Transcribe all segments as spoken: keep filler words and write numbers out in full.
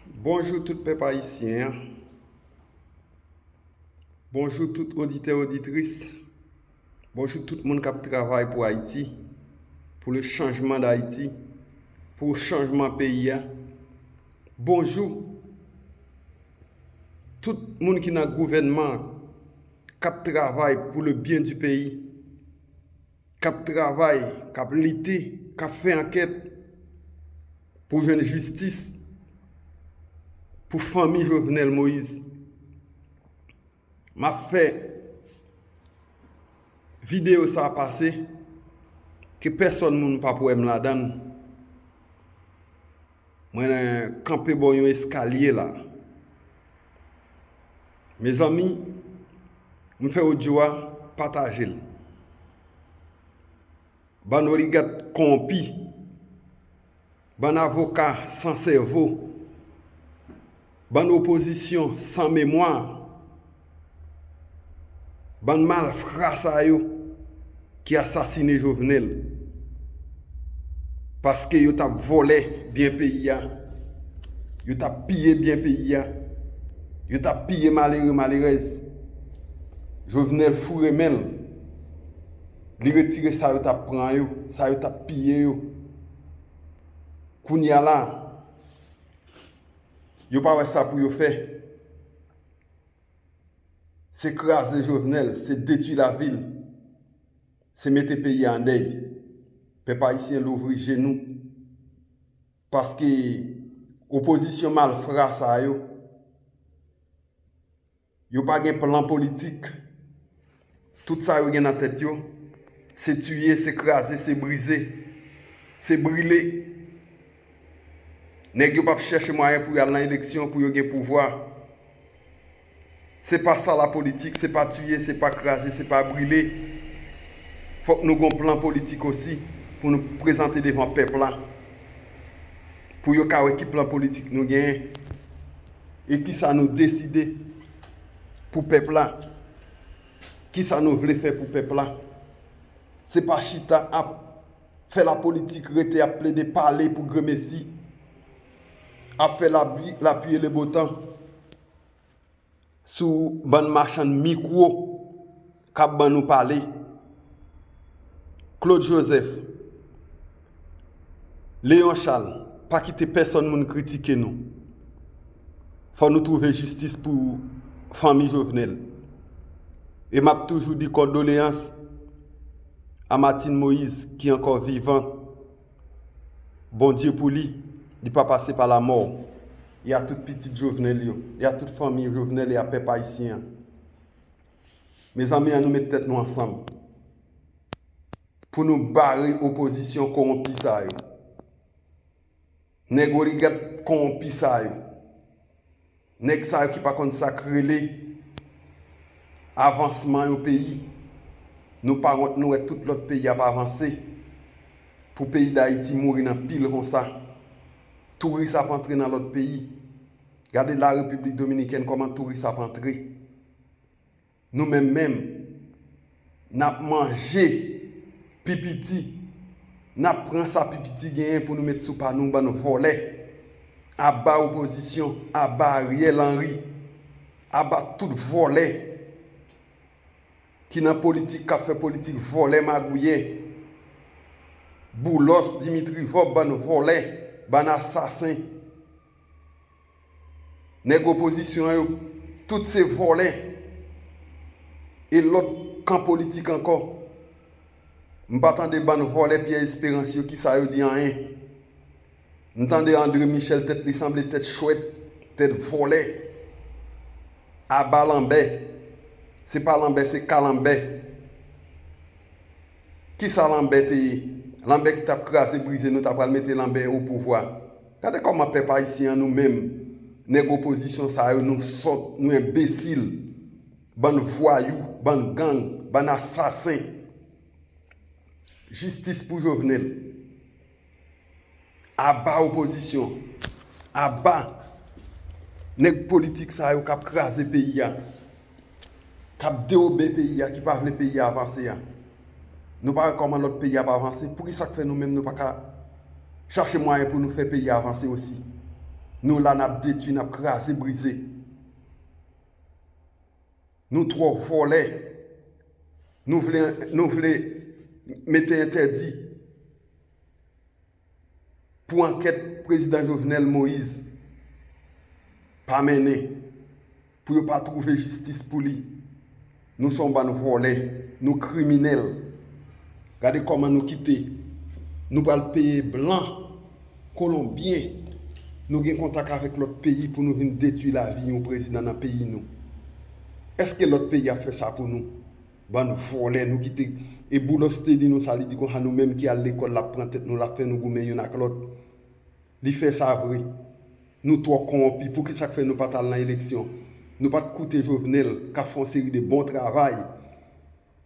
Bonjou tout pèp ayisyen an. Bonjou tout oditè, oditris. Bonjou tout moun k ap travay pou Ayiti, pou le changement d'Haïti, pou chanjman peyi a. Bonjou tout moun ki nan gouvènman an, k ap travay pou le bien du pays, k ap travay, k ap lite, k ap fè ankèt pou jwenn jistis pou fanmi Jovenel Moïse. M ap fè videyo sa a pase, ke pèsòn moun pa p wè m ladan l. Mwen kanpe bò yon eskalye la. Mezanmi, m fè odyo a, pataje l. Bann oligat kowonpi, bann avoka san sèvo, bann opozisyon san memwa, bann malfra sa yo ki asasine Jovenel. Paske yo t ap vòlè byen peyi a, yo t ap piye byen peyi a, yo t ap piye malere, malerèz. Jovenel foure men l. Li retire sa yo t ap pran yo, sa yo t ap piye yo. Kounye a la, yo pa wè sa pou yo fè. Se kraze Jovenel, se detwi lavil, se mete peyi a an dèy. Pèp ayisyen, louvri je nou. Paske opozisyon malfra sa yo, yo pa gen plan politik. Tout sa yo gen nan tèt yo, se tiye, se kraze, se brize, se brile. Nèg yo p ap chèche mwayen pou y al nan eleksyon pou yo gen pouvwa. Se pa sa lapolitik, se pa tiye, se pa kraze, se pa brile. Fòk nou gon plan politik osi pou nou prezante devan pèp la. Pou yo ka wè ki plan politik nou genyen. E kisa nou deside pou pèp la. Kisa nou vle fè pou pèp la. Se pa chita ap fè lapolitik, rete ap plede pale pou gremesi. Ap fè lapli, lapli e lebotan. Sou bann machann mikwo k ap ban nou pale. Claude Joseph, Léon Charles, pa kite pèsòn moun kritike nou. Fò nou twouve jistis pou fanmi Jovenel. E m ap toujou di kondoleyans a Martine Moïse ki ankò vivan. Bondye pou li, li pa pase pa lamò. E a tout pitit Jovenel yo, e a tout fanmi Jovenel e a pèp ayisyen an. Mezanmi, ann nou met tèt nou ansanm pou nou bare opozisyon kowonpi sa yo. Nèg oligat kowonpi sa yo. Nèg sa yo ki pa konn sa k rele avansman yon peyi. Nou pa wont, nou wè tout lòt peyi ap avanse. Pou peyi Dayiti mouri nan pil konsa. Touris ap antre nan lòt peyi. Gade la Repiblik Dominikèn kòman touris ap antre. Nou menm menm, n ap manje pi piti, n ap pran sa pi piti genyen pou nou met sou pa nou, bann vòlè. Aba opozisyon, aba Ariel Henry, aba tout vòlè ki nan politik, k ap fè politik vòlè magouyè. Boulos, Dimitri Vorbe, bann vòlè, bann asasen. Nèg opozisyon an yo, tout se vòlè. E lòt kan politik ankò. M pa tande bann vòlè Pierre Espérance yo, kisa yo di anyen. M tande André Michel, tèt li sanble tèt chwèt, tèt vòlè. Aba Lanbè. Se pa Lanbè, se Kalanbè. Kisa Lanbè te ye? Lanbè ki t ap kraze brize, nou ta pral mete Lanbè o pouvwa. Gade kòman pèp ayisyen an, nou menm, nèg opozisyon sa yo, nou sòt, nou enbesil. Bann vwayou, bann gang, bann asasen. Jistis pou Jovenel. Aba opozisyon. Aba nèg politik sa yo k ap kraze peyi a, k ap dewobe peyi a, ki pa vle peyi a avanse a. Nou pa wè kòman lòt peyi ap avanse? Poukisa k fè nou menm nou pa ka chache mwayen pou nou fè peyi a avanse osi? Nou la, n ap detwi, n ap kraze, brize. Nou twò vòlè. Nou vle, nou vle mete entèdi pou ankèt prezidan Jovenel Moïse pa mennen, pou yo pa twouve jistis pou li. Nou se yon bann vòlè, nou kriminèl. Gade kòman nou kite. Nou pral peye blan, kolonbyen. Nou gen kontak avèk lòt peyi pou nou vin detwi lavi yon prezidan nan peyi nou. Èske lòt peyi ap fè sa pou nou? Bann vòlè, nou kite. E Boulos te di nou sa, li di konsa nou menm ki al lekòl, l ap pran tèt nou, l ap fè nou goumen youn ak lòt. Li fè sa vre. Nou twò kowonpi. Poukisa k fè nou pa t al nan eleksyon? Nou pa t koute Jovenel k ap fè yon seri de bon travay.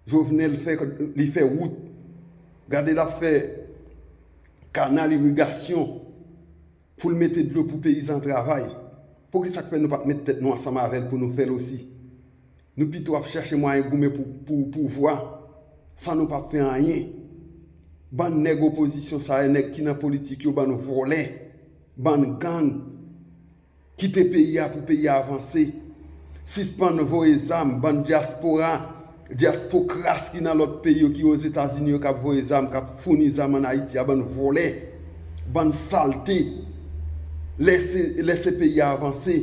Jovenel fè, li fè wout. Gade l ap fè kanal irigasyon pou l mete dlo pou peyizan travay. Poukisa k fè nou pa t met tèt nou ansanm avè l pou nou fè l osi? Nou pito ap chèche mwayen goumen pou, pou pouvwa san nou pa fè anyen. Bann nèg opozisyon sa yo, nèg ki nan politik yo, bann vòlè, bann gang. Kite peyi a pou peyi a avanse. Sispann voye zam, bann dyaspora, dyaspokras ki nan lòt peyi yo, ki Ozetazini yo, k ap voye zam, k ap founi zam ann Ayiti a, bann vòlè, bann salte. Lèse, lèse peyi a avanse.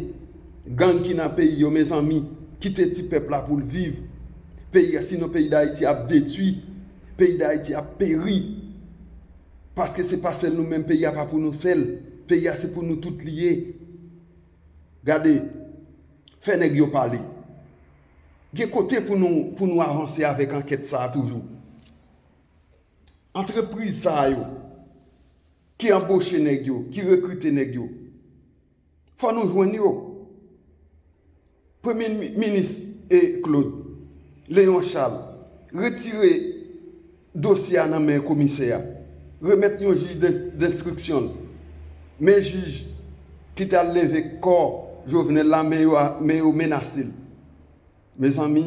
Gang ki nan peyi yo, mezanmi, kite ti pèp la pou l viv. Peyi a, sinon peyi Dayiti ap detwi. Peyi Dayiti ap peri. Paske se pa sèl nou menm, peyi a pa pou nou sèl. Peyi a se pou nou tout li ye. Gade, fè nèg yo pale. Gen kote pou nou, pou nou avanse avèk ankèt sa a toujou. Antrepriz sa a yo, ki anboche nèg yo, ki rekrite nèg yo, fò nou jwenn yo. Premye mi-, minis, e, Claude Léon Charles, retire dosye a nan men komisè a, remèt yon jij d'in-, d'instriksyon l. Men jij ki t al leve kò Jovenel la, men yo, men yo menase l. Mezanmi,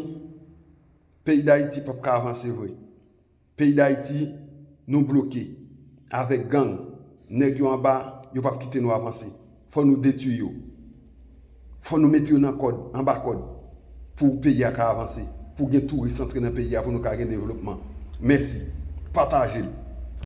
peyi Dayiti p ap ka avanse vre. Peyi Dayiti, nou bloke avèk gang. Nèg yo anba, yo p ap kite nou avanse. Fò nou detwi yo. Fò nou mete yo nan kòd, anba kòd, pou peyi a ka avanse, pou gen touris antre nan peyi a, pou nou ka gen devlopman. Mèsi. Pataje l.